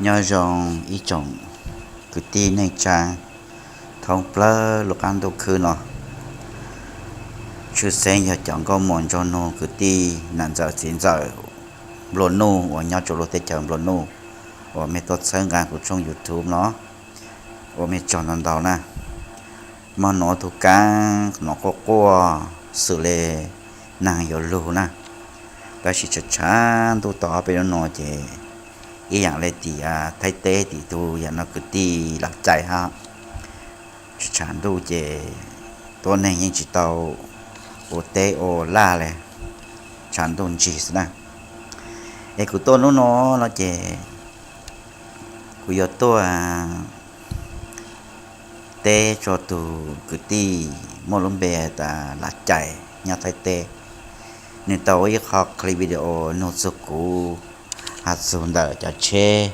Nyob zoo ib tsoom kwv tij neej tsa thoob plaws lub qab ntuj khwb no. Tshwj xeeb yog cov nkauj muam nraug nug kwv tij nam ntxawm txiv ntxawm nplua nuj uas nyob rau lub teb chaws nplua nuj uas mej tuaj txhawb nqa kuv tshooj YouTube no, ua mej tsaug ntau ntau na. Hmo nuav tug kaav no quaj quaj xws le naag yuav lug na, tab sis tshav tshav ntuj tau ob peb nub no ces ib yaam le tim Thaib teb tim tug yaam no kwv tij Lav Cai hab, tshav tshav ntuj ces tuab neeg yeej tsis tau ua teb ua laj le, tshav ntuj ntsig xwb na. Es kuv tuaj nub no no ces kuv yuav tuaj teb rua tug kwv tij muaj lub npe tas Lav Cai nyob Thaib teb. Nwg tau ua ib qho clip video nug txug kuv has txug ntawm cov tsheb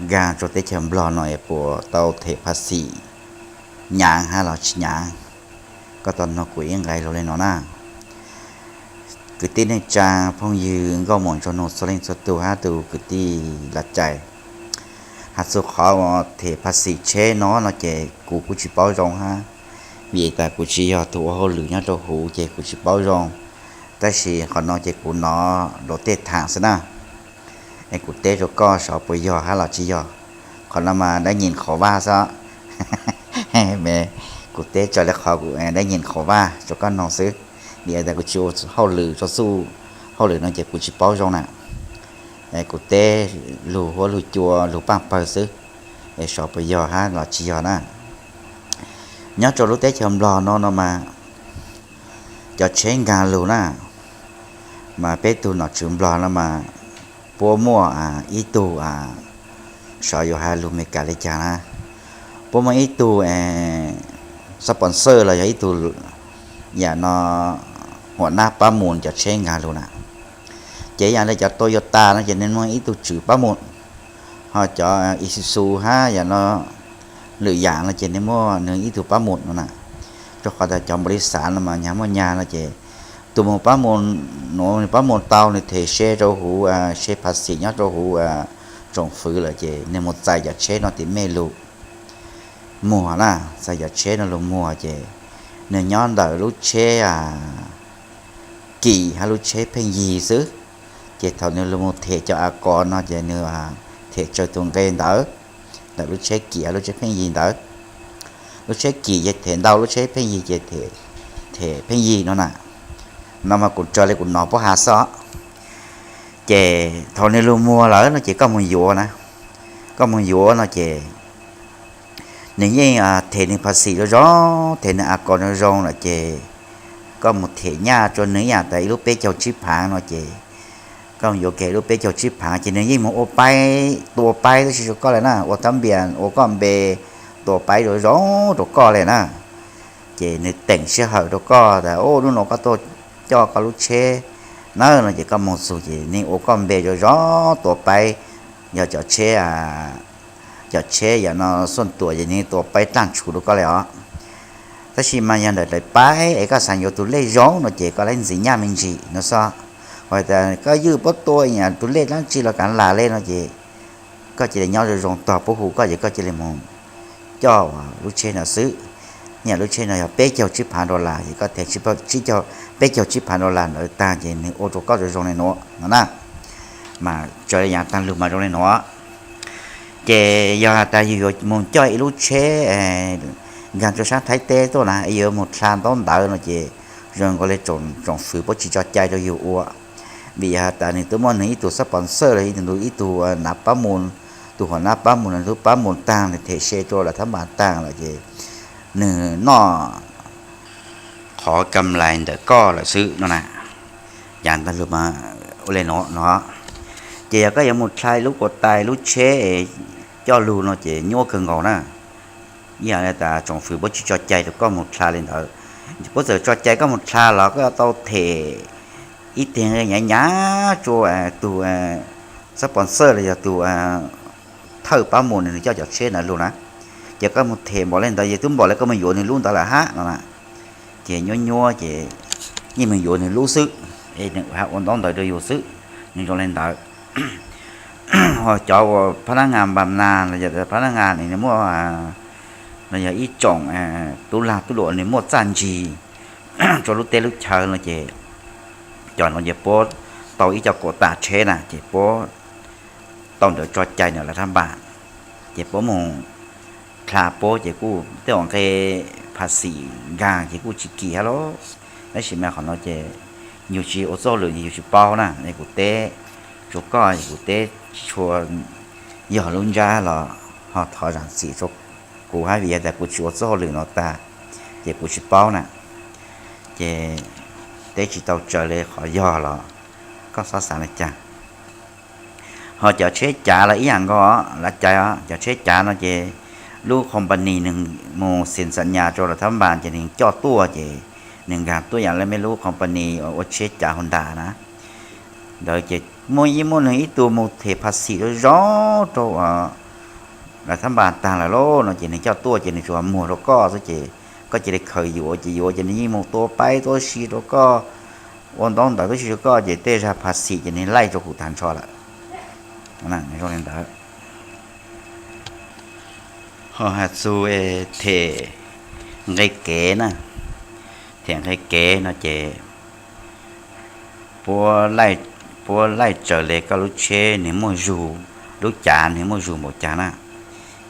nkaag rua teb chaws Nplog no es puas tau them phas xim nyaav hab los tsis nyaav. Koj tau nug kuv ib nqe lug le no na. Kwv tij neej tsa phooj ywg nkauj muam nraug nug txhua leej txhua tug hab tug kwv tij Lav Cai, has txug qhov them phas xim tsheb no no ces kuv kuj tsis paub zoo hab, vim tas kuv tsis yog tug ua hauj lwm nyob rau huv ces kuv tsis paub zoo. Tab sis qhov no ces kuv nov luag tej thaam xwb na. Es kuv teb rua koj saib puas yog hab los tsis yog. Qhov no mas dab nyim qhov vaj xwb. Kuv teb raws le qhov dab nyim qhov vaj rua koj noog xwb. Vim tas kuv tsis ua hauj lwm rua txuj hauj lwm no ces kuv tsis paub zoo na. Kuv teb lug huab lug cua lug paaj pawg xwb, es saib puas yog hab los tsis yog na. Nyob rau lub teb chaws Nplog no no mas cov tsheb nkaag lug na, mas peb tug nom tswv Nplog no mas puab muaj ib tug, saib yuav has lug Meskas le caag na, puab muaj ib tug sponsor los yog ib tug yaam no huam nab pab mus cov tsheb nkaag lug na. Ces yaam le cov Toyota no ces nwg muaj ib tug tswv pab mus, ho cov Isuzu hab yaam no lwm yaam no ces nwg muaj nwg ib tug pab mus no na. Rua qhov tas cov npaum li xav no mas nyag muaj nyag no ces tug mus pab mus, nwg pab mus tau nwg them se rua huv, se phas xim nyob rua huv tsoom fwv lawm ces nwg mus txais cov tsheb no tim mej lug muag na, txais cov tsheb no lug muag ces nwg nyob ntawm lub tsheb kim hab lub tsheb pheej yig xwb. Ces thaum nwg lug mus them cov a kos no ces nwg them tsawg tug nqe ntawd, ntawm lub tsheb kim hab lub tsheb pheej yig ntawd. Lub tsheb kim ces them ntau, lub tsheb pheej yig ces them pheej yig no na. No mas kuv raws le kuv nov puab has xwb. Ces thaum nwg lug muag lawm no ces koj mus yuav na, koj mus yuav no ces nwg yeej them nwg phas xim zoo zoo, them nwg a kos zoo zoo lawm ces koj mus them nyaj rua nwg ib yaam tas ib lub peb caug tsib phaav no ces koj mus yuav kiag ib lub peb caug tsib phaav ces nwg yeej mus ua paib, tua paib tab sis rua koj le na, ua thab npias ua koj npe, tua paib zoo zoo rua koj le na. Ces nwg teem sij hawm rua koj tas ub hnub no koj tuaj coj koj lub tsheb na no ces koj mus txug ces nwg ua koj npe zoo zoo tua paib, yog cov tsheb, cov tsheb yaam no xuaj tuam ces nwg tua paib taag tshug rua koj le os. Tab sis mas yog ntawm daim paib es koj xav yuav tug lej zoo no ces koj laib ntxiv nyaj me ntsis no xwb. Ho tas koj ywj puab tua tug lej dlaab tsi los kaav lam le no ces koj cia li nyob zoo zoo tog puab hu koj ces koj cia li mus coj lub tsheb ntawd xwb. Nyaj lub tsheb no yog peb caug tsib phaav dollar ces koj them peb caug tsib phaav dollar ntawd taag ces nwg ua rua koj zoo zoo le nuav no na. Mas raws le yav taag lug mas zoo le nuav. Ces yog has tas yug yuav mus coj ib lub tsheb nkaag rua saab Thaib teb tuaj na, yuav mus dlha ntaub ntawv no ces zoo nkaus le tsoom fwv puab tsis tso cai rua yug ua. Vim yog has tas nwg twb muaj nwg ib tug sponsor los ib tug, ib tug nav pab mus, tug huam nab pab mus, nwg twb pab mus taag, nwg them se rua lawm thab npas taag lawm ces nwg noj qhov kam lais ntawm koj lawm xwb no na. Yav taag lug mas ua le nuav no. Ces yog koj yuav mus dlha lub kuas tais lub tsheb es coj lug no ces nyuaj kawg nkaus na. Ib yam li tas tsoom fwv puab tsis tso cai rua koj mus dlha li ntawd. Puab txawm tso cai koj mus dlha los koj yuav tau them ib teg nqe nyav nyav rua tug sponsor los yog tug thawj pab mus nwg coj cov tsheb ntawd lug na. Ces koj mus them npaum le ntawd ces twb npaum le koj mus yuav nwg lub ntawd lawm hab no na. Ces nyuaj nyuaj ces yeej mus yuav nwg lub xwb, nwg ua ntaub ntawv rua yug xwb, nwg zoo le ntawd. Ho cov uas phab nab ngas npas nas los yog phab nab ngas nws muaj, los yog ib tsoom tub lag tub luam nws muaj txaj ntsig rau lub teb lub chaw no ces cov no ces puab tau ib co kuam tas tsheb na ces puab tau ntawd tso cai ntawm lav thab npas, ces puab mus dlha puab ces kuj tej uas nqe phav xim nkaag ces kuj tsis kim hab lauj. Tab sis mas qhov no ces yug tsis ua txoj hauj lwm yug tsis paub na, kuv teb rua koj kuv teb tsis tshua yog lub ntsab los ho thov zaam txim rua kuv hab vim yog tas kuv tsis ua txoj hauj lwm no tag ces kuv tsis paub na. Ces teb tsis tau tsawv li qhov yog los koj xob xaav le caag. Ho cov tsheb cav los ib yaam nkaus, lav cai os, cov tsheb cav no ces lub company nws mus xim xam nyas rau lav thab npas ces nws coj tuaj ces nws nkaag tuaj yaam le mej lub company ua tsheb cav Honda na. Ntawd ces muaj ib muaj neeg ib tug mus them phav xim zoo zoo rau lav thab npas taag lawm lauj no ces nws coj tuaj ces nws tsuas muag rau koj xwb ces koj cia li khaws yuav ces yuav ces nws yeej mus tua paib tuab si rau koj, ua ntaub ntawv tuab si rau koj ces tej zag phav xim ces nws laij rau kuv taag nrho lawm. Zoo li ntawd. Ho has txug them nqe kev na, them nqe kev no ces puab laij tsaws le koj lub tsheb nws muaj zug, lub cav nws muaj zug npaum caag na.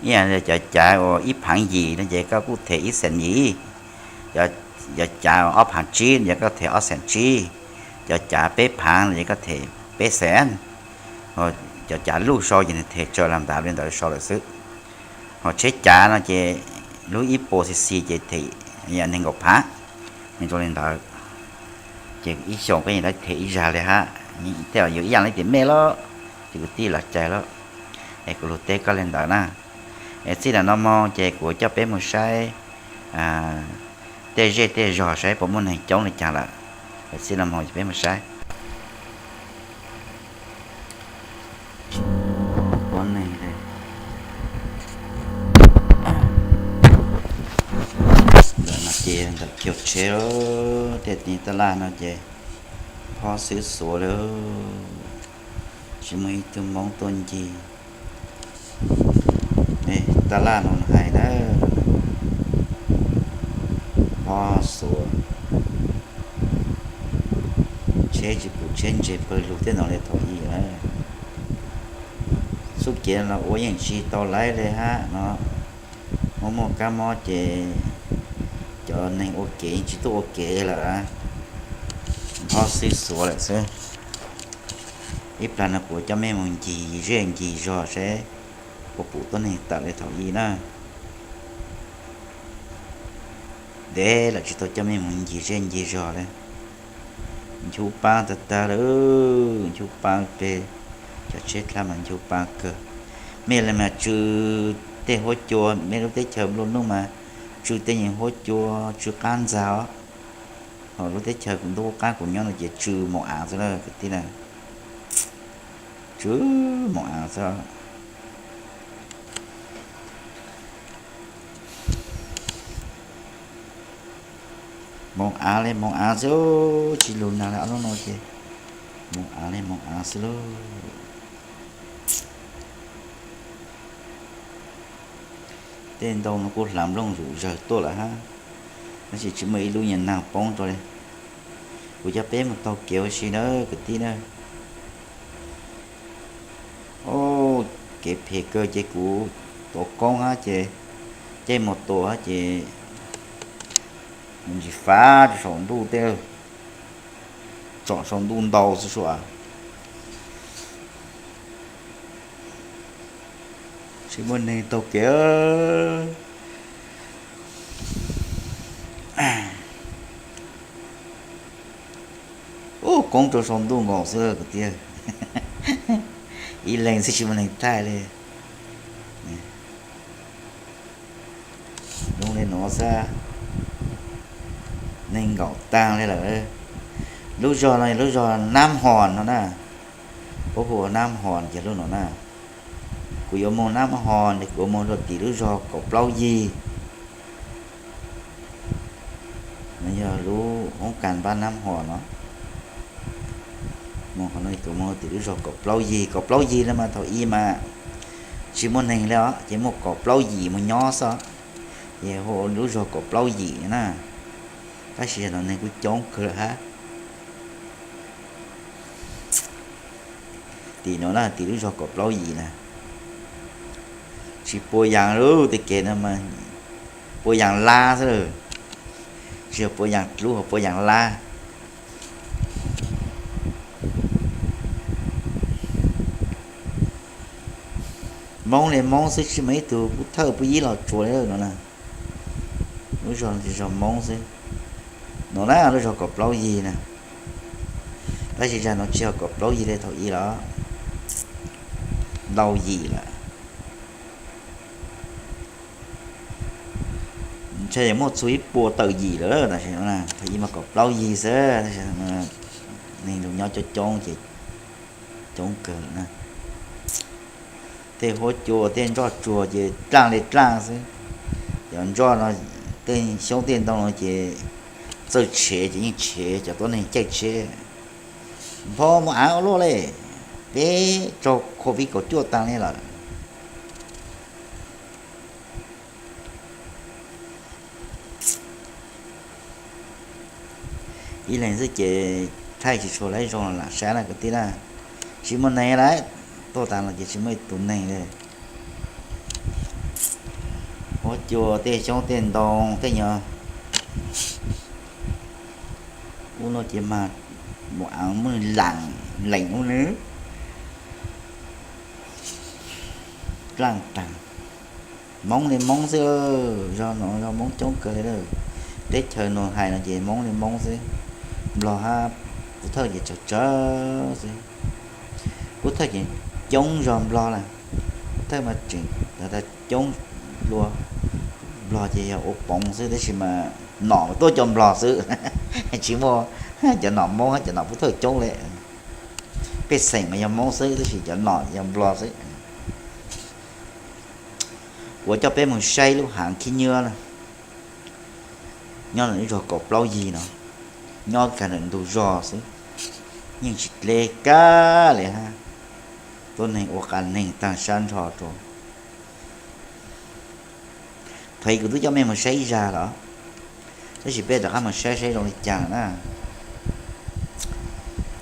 Ib yaam cov cav uas ib phaav yim no ces koj kuj them ib xees yim, cov cav ob phaav tsib no ces koj them ob xees tsib, cov cav peb phaav no ces koj them peb xees, cov cav luj sau ces nws them tsaws lam ntav li ntawd sau lawm xwb. Ho tsheb cav no ces lub ib puas xi xi ces them nees nkaum phaav, nws zoo li ntawd. Ces ib xyoos koj yeej them ib zag li hab, tej yuav ib yaam li tias mej lawm, ces kuv tij lav cai lawm, es kuv lug teb koj li ntawd na. Es txij ntawm no moog ces kuv coj peb mus saib tej zej tej zog saib puas muaj neeg coob li caag lawm. Es txij no moog ces peb mus saib. Puab neeg ntawm no ces ntawm kiag tsheb, tej tig taj laj no ces phob xwb xuav li, tsis muaj ib tug Moob tuaj ncig. Taj laj no hais na, phob xuav, tsheb tsis pum tsheb ntseg pawg lug tej no li thaum ub na. Txuj kev no ua yeej tsis tau laib li hab no, muaj muaj kab mob ces cov neeg ua kev yeej tsis tuaj ua kev lawm, phob xwb xuav lawm xwb. Ib plag no kuv coj mej mus ncig zej ncig zog saib puas pum tuab neeg tawm li thaum ub na. Ntev lawm tsis tau coj mej mus ncig zej ncig zog li. Nchu paab tag tag lawm, nchu paab peg, cov tsheb dlha mas nchu paab kawg. Mej li mas tsw tej huab cua, mej lub teb chaws nplua nuj mas tsw tej nyuag huab cua, tsw qaab ntxag os. Ho lub teb chaws kuv ntuj qaab kuv nyob no ces tsw maum aav xwb na kwv tij na. Tsw maum aav xwb. Maum aav li maum aav xwb, tsis lug nag li ob hnub no ces maum aav li maum aav xwb lauj. Tej ntoo no kuj hlav nplooj zom zaws tuaj lawm hab, tab sis tsis muaj ib lub nyuag naag poob rau li. Kuv coj peb mus taug kev ua si na kwv tij na. Kev phem kawg ces kuv tuav koob hab ces caij mus tua hab ces mus ntsis fav rau saum ntuj tej, tsom saum ntuj ntau xwb sua. Tsis muaj neeg taug kev. Ub, koob rau saum ntuj nkaus xwb kwv tij. Ib leeg xwb tsis muaj neeg thaij li. Zoo li nuav xwb, neeg nkaum taag li lawm. Lub zog no lub zog Nab Hos no na, puab hu ua Nab Hos ces lub no na. Kuv yuav moog Nab Hos, kuv yuav moog rua tim lub zog kaum plaub yig. No yog lub hoob kas npab Nab Hos no. Qhov no kuv mus tim lub zos kaum plaub yig, kaum plaub yig no mas thaum ub mas tsis muaj neeg li os, ces muaj kaum plaub yim mus nyob xwb, ces hu lub zos kaum plaub yim na. Tab sis zaum no neeg kuj coob kawg lawm hab. Tim no na, tim lub zos kaum plaub yim na, tsis puas yaas lub tej kev no mas puas yaas lab xwb, tsis yog puas yaas dlub, ho puas yaas lab. Moob li Moob xwb, tsis muaj ib tug pub thawj pub yig los tsuas li no na. Lub zos no tsis zog Moob xwb. No na, lub zos kaum plaub yig na. Tab sis zag no tsis yog kaum plaub yig li thaum ub lawm, ntau yim lawm. Ntshe yuav muaj txhua ib puas tawm yim lawm tam sim no. Thaum ub mas kaum plaub yig xwb, neeg lug nyob coob coob ces coob kawg na. Tej huab cua tej ntsoj tsuag ces dlaaj li dlaaj xwb. Cov ntsoj no, tej xyoob tej ntoo no ces txawj tshev ces yeej tshev cov tuab neeg caij tsheb. Npho mus av ua luaj li, peb raug covid kaum cuaj taag li lawm. Ib leeg xwb ces thaij tsis tshua lawm, zoo lam saib na kwv tij na. Tsis muaj neeg lawm, tuaj taag los ces tsis muaj ib tug neeg li. Huab cua tej xyoob tej ntoo tej nyuag ub no ces mas mus av muab nws laam leem ub nws dlaaj taag. Moob li Moob xwb, zog no zog Moob coob kawg li lawm. Teb chaws no hais no ces Moob li Moob xwb. Nplog hab Pub Thawj ces tsawg tsawg xwb. Pub Thawj ces coob zog Nplog lawm. Pub Thawj mas tseem tag coob dlua. Nplog ces yog ua poov xwb, tab sis mas nom tuaj cov Nplog xwb, tsis muaj cov nom Moob hab cov nom Pub Thawj coob li. Pej xeem mas yog Moob xwb, tab sis cov nom yog Nplog xwb. Kuv coj peb mus saib lub haav Khib Nyiab na, nyob ntawm lub zos Kaum Plaub Yig no, nyob kag ntawm ntug zos xwb, yeej tsis dleb kag li hab. Tuab neeg ua qas neeg taag sab nrho rua. Thaum ub kuv twb coj mej mus saib ib zag lawm, tab sis peb rov qab mus saib saib zoo li cas na.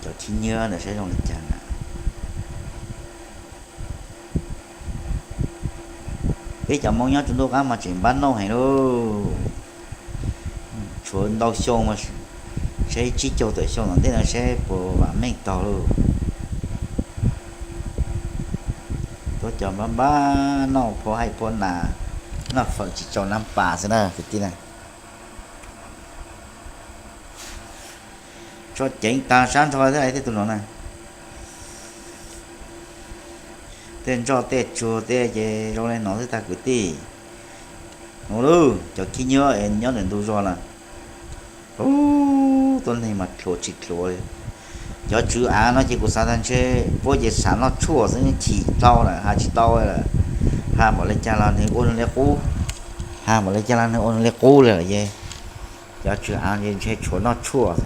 Cov Khib Nyiab ntawd saib zoo li cas na. Peb cov Moob nyob rua ntuj qab mas tseem npab nauj heev lauj. Tshuav ntau xyoo, saib tsib caug tawm xyoo tom ntej no saib puas vam meej taug lauj. Tuab cov npab npab nauj, phua haij phua nas, noj fawm tsis tsau nab pas xwb na kwv tij na. Tso ceev taag sab nrho thiab tej tug no na. Tej ntsoj tej tsuag tej ces zoo li no xwb tag kwv tij. Mus lauj, cov Khib Nyiab es nyob ntawm ntug zos na. Ub, tuab neeg mas dlhuav tsis dlhuav li. Cov tswv av no ces kuv xav tag ntshe puab ces xav noj tshuaj xwb, chim dlhau lawm, has tsis tau lawm. Has npaum li cas los nws ua nws li qub, has npaum li cas los nws ua nws li qub li lawm ces cov tswv av ces ntshe tshuav noj tshuaj xwb.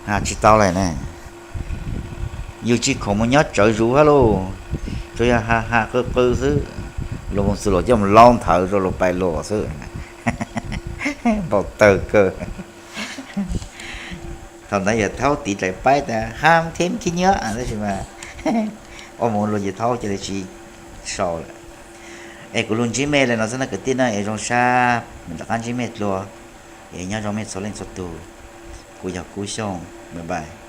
Has tsis tau lawm na. Yus tsis khoom mus nyob tsawv zuv hab lauj, tsuas yog has has qw qw xwb. Luag mus txug luag coj mus laub nthawv rua luag pais luag xwb. Npau tawg kawg. Thaum ntawd yawg Thaub tiv dlaim paib tas has thib Khib Nyiab, tab sis mas ua mus luag yawg Thaub cia li tsis sau lawm. Es kuv lug ntsib mej li no xwb na kwv tij na, es zoo sab mam rov qab ntsib mej dlua. Es nyob zoo mej txhua leej txhua tug. Kuv yog Kub Xyooj, bye bye.